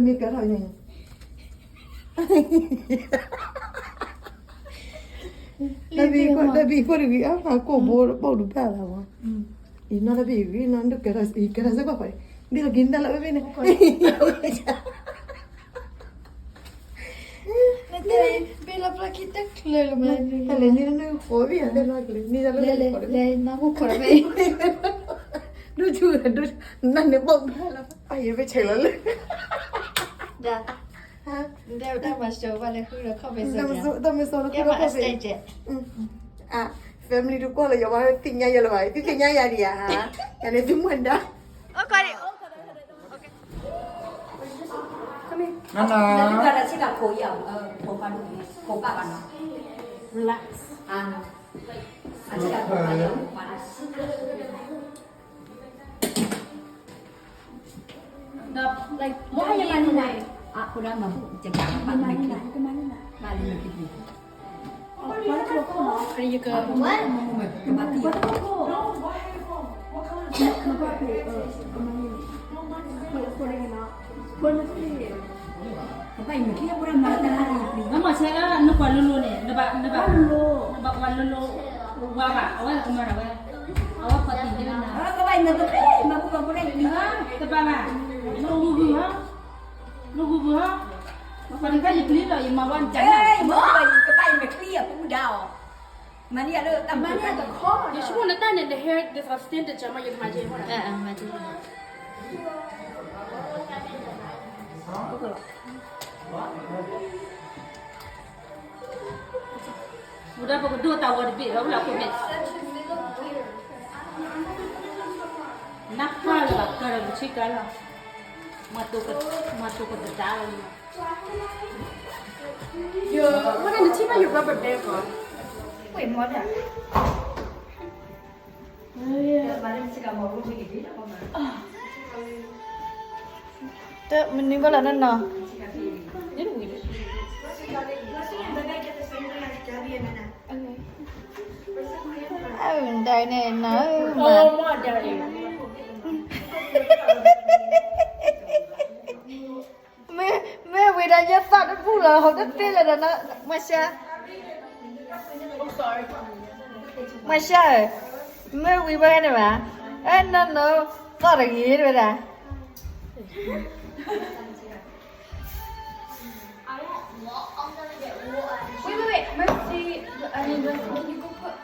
မ့ၢ်ကဲထီၣ်ညါ, တၢ်ဘံကွၢ်တဂ့ၤ အါ ကိၢ်ဘိတပိာ်ဒုးဘၣ်လၢမး, အံၤနီၢ်တဘ့ၣ်ဂ့ၤနီၢ် ဒိၣ်ကဲထီၣ် ကဲထီၣ်စ့ၢ်ကီးဃီ, ဒ်သိးက့ၤနတၢ်လၢဝဲဘ့ၣ်န့ၣ်, ဘ့ၣ်လီၤပျၢ်ခံတၢ်ချၢလၢမး, တၢ်လဲၤန့ၣ်လၢနဃိဘ့ၣ်ယၤ လဲၤလီၤကလဲၤန့ၣ်လၢနဃိဘ့ၣ်, ဒိၣ်ဆူၣ်ဒိၣ် နန့ၣ်ပိာ်ဘၣ်လီၤ, အယဲၢ်ပဆဲးလီၤလၢ တၢ်မၤစိးဘၣ်လၢဃုဒီးခီၣ်ဖံး, တၢ်မၤစိးလၢဃုဒီးခီၣ်ဖံး, အါ family တကွၢ်လၢယၤဘၣ် သ့ၣ်ညါယဲလၢၤဘၣ် သ့ၣ်ညါယၤဒံးဧါ, ယၤန့ၣ်သုမုၢ်ဒါ, နန Relax. ဒီး like မ့ၢ်ယမၤန့ၢ်နၤ, အဃိဒၣ်မၤဘူၣ် ယကမၤန့ၢ်နၤ, မၤလၢယကပျံၤ, ယက ကဘၣ်အံၤမ့ၢ်ချံအဃိဒၣ်မၤလၢတၢ်လၢယပျံၤ, မ့ၢ်မၤဆဲးလၢနကွၢ်လိၤလိၤန့ၣ် နဘၣ် နဘၣ် နဘၣ်ကွၢ်လိၤလိၤ, ဝါဘၣ် အဝဲကမၤဒၣ်ဝဲ, အဝဲဖီၣ်တံၢ်န့ၢ်နၤ, ကဘၣ်အံၤမ့ၢ်တပျံၤ မၤဘူၣ်ကီၢ်ဖိန့ၣ်, တဘၣ်ဘၣ်, နဂုၤဂုၤဟီ, နဂုၤဂုၤဟီ, နကွၢ်နခါယပျံၤလီၤ ယမၤဝဲနကၢ်, ကဘၣ်အံၤမ့ၢ်ချံအပူၤဒါအီၤ, မၤန့ၢ်ယၤလၢတၢ်မၤန့ၢ်တခီ, ယဆိကမိၣ်နတၢ်န့ၣ် the hair ဒ်သိး thin တစၢၤမး ယကမၤက့ၤအဃိ, ဝံၤဒီးပကဒိတၢ်ဂီၤတဘ့ၣ်လီၤ ဝံၤလီၤခိၣ်မဲာ်, နၢ်ပၢၢ်လၢၤဘၣ် ကၢ်ဒီးပဆံကၢ်လီၤ, မၤတိၤကတဒါလီၤ, မ့ၢ်နထံၣ်ဘၣ်ယ rubber band ကီး, ဝ့ၢ်မီၢ်ဒၣ် တမနုၤဘၣ်လီၤနီၢ်နီၢ်, အၢ ဒၣ်န့ၣ်နၤဧၢ, မ့ၢ်ဝံၤဒီးယသးတဘူၣ်လီၤ ဟိးတသ့လၢၤဒီး မၤရှါ, မၤရှါဧၢ, မ့ၢ်ဝံၤဘၣ်န့ၣ်ဘၣ်, အဲ နီၢ်နီၢ်, သီၣ်တဂ့ၤတဝဲဒၣ် Wait, wait, wait. Mercy, I mean, Mercy, can you go put,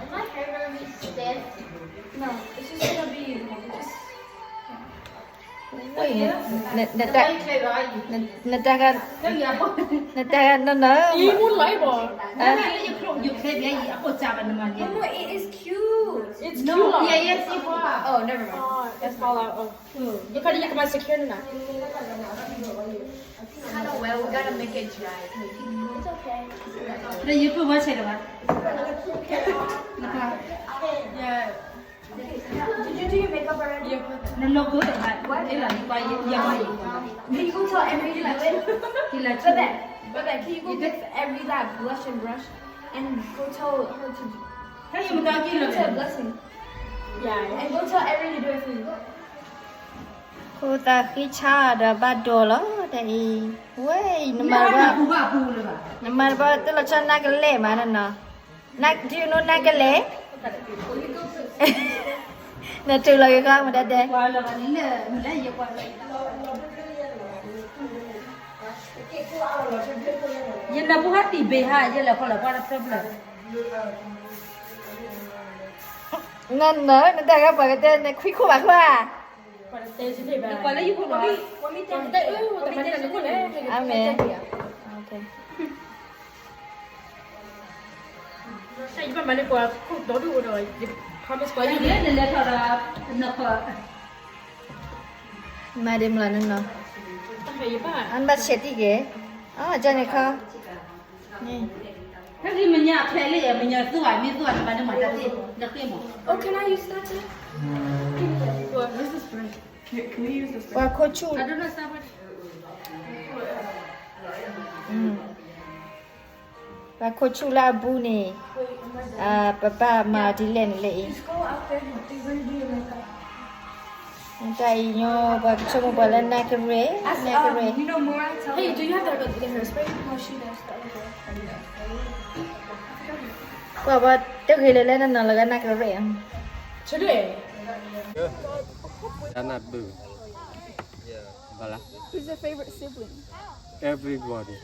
is my hair gonna be stiff? No, it's just gonna be, just, wait, နတၢ်ဂၤ, နတၢ်ဂၤနီၢ်နီၢ်, you won't lie, bro. Huh? You play, you play, yeah, yeah. Oh, no, it is cute. It's cute. Yeah, yes, you are. Oh, never mind. Oh, it's fall out. Oh. ယခါဒီးယကမၤ secure နၤ, ဒီးယပၢၢ်ဝဲဆဲးတဘၣ်, နကွၢ်, နနီၢ်ကီၢ်တဘၣ်, ယမၤယံၤ, Can you go tell every, Bebe, Bebe, can you go get every that blush and brush and go tell her to, ဟဲယမတၤက့ၤလီၤ, to Blessing. Yeah, and go tell every to do it for you. ခိၣ်သးဃံဆါဒီးဘၣ်ဒိလီၤ တၢ်အံၤ, ဝဲအံၤ နမၤတဘၣ်, နမၤတဘၣ်တလီၤဆီနၢ်ကလဲာ်မးနီၢ်နီၢ်, နၢ်ကလဲာ်, နထုးလီၤက့ၤခီမတၤဒဲး, ယနၢ်ပူၤဟဲတံၢ်ဘ့ၣ်ဟါ ယလဲၤခီလၢပှၤတဖျၢၣ်ဖျၢၣ်, နနၢ်နတၢ်ဂၤပှၤကတဲနခွံခိၣ်ဘၣ်ခွါ, နကွၢ်လၢယခိၣ်ဘၣ်, အမ့ၢ်, တၢ်ယဘၣ်မၤန့ၢ်ပှၤခိၣ်ဒီဒူၣ်အိၣ်ဒီး ယ promise ပှၤယလဲၤလဲၤထီၣ်ဒီး, နခီ, မၤဒ်မလီၤနီၢ်နီၢ်, အဘၣ်ဆဲးတံၢ်က့ၤ, အကၢန့ၣ်ခီ, နဂ့ၤမညါဖဲလၢယမညါသူၣ်ဧါ မ့ၢ်သူၣ်ဧါ နမၤန့ၢ်မၤတၢ်သ့ၣ် နဃ့မး, Oh, can I use that too? What is this for? Can we use this for? ပှၤခိၣ်ဆူၣ်, ပှၤခိၣ်ဆူၣ်လၢအဘူးန့ၣ်, ပဘၣ်မၤဒ်လဲၣ်န့ၣ်လၢအံၤ, တၢ်အံၤညီ ပှၤကဆိကမိၣ်ပှၤလၢနၢ်ကရ့ၣ်, နၢ်ကရ့ၣ်. Hey, do you have the, the hairspray? No, she does. The other girl. ကွၢ်ဘၣ်တဂ့ၤလၢလဲၣ်နနီၤလၢကနၢ်ကရ့ၣ်. Today. Who's your favorite sibling? Everybody.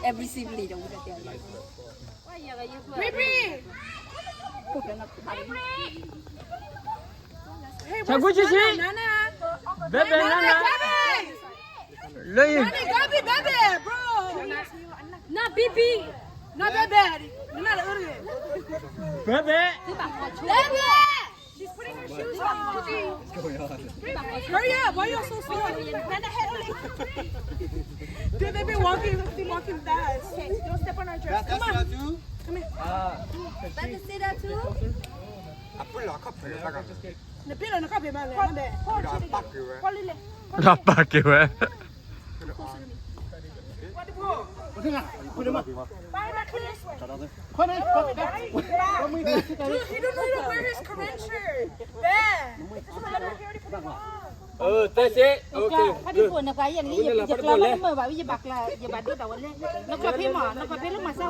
Every sibling ဒီးဝဲတၢ်တဲ. Baby. Hey, where's Nana? Nana? Baby, Nana. Baby. Lady. Nana, Gabi, baby, bro. Not baby. Not baby. Not baby. Baby. Baby. She's putting her shoes on. What's going on? Hurry up. Why are you so slow? Dude, they've been walking, they've been walking fast. Okay, don't step on our dress. Come on. Come here. About to say that too? နပ့ၢ်လီၤနခီၣ်ဖံးမးလဲၣ်, နဘဲၣ်. လီၤပာ်က့ၤဝဲ. Dude, he don't know how to wear his Karen shirt. Bad. သၢဆံ, okay, good. နကွၢ်ယဲၢ်န့ၣ် ယကျါလၢမုာ်ဘၣ်, ယဘၣ်ကျါ, ယဘၣ်ဒိတၢ်ဝဲလဲၣ်, နခီၣ်ဖံးမး, နခီၣ်ဖံးလၢမၤစၢ်.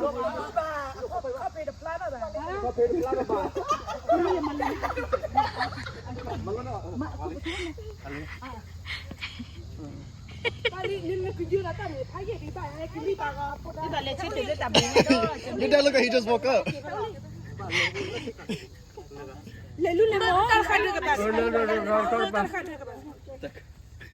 နတၢ်လၢကဟံး just woke up. လဲၤလူၤလဲၤမး, တၢ်တခါဒုးကဘၣ်, တၢ်တခါဒုးကဘၣ်.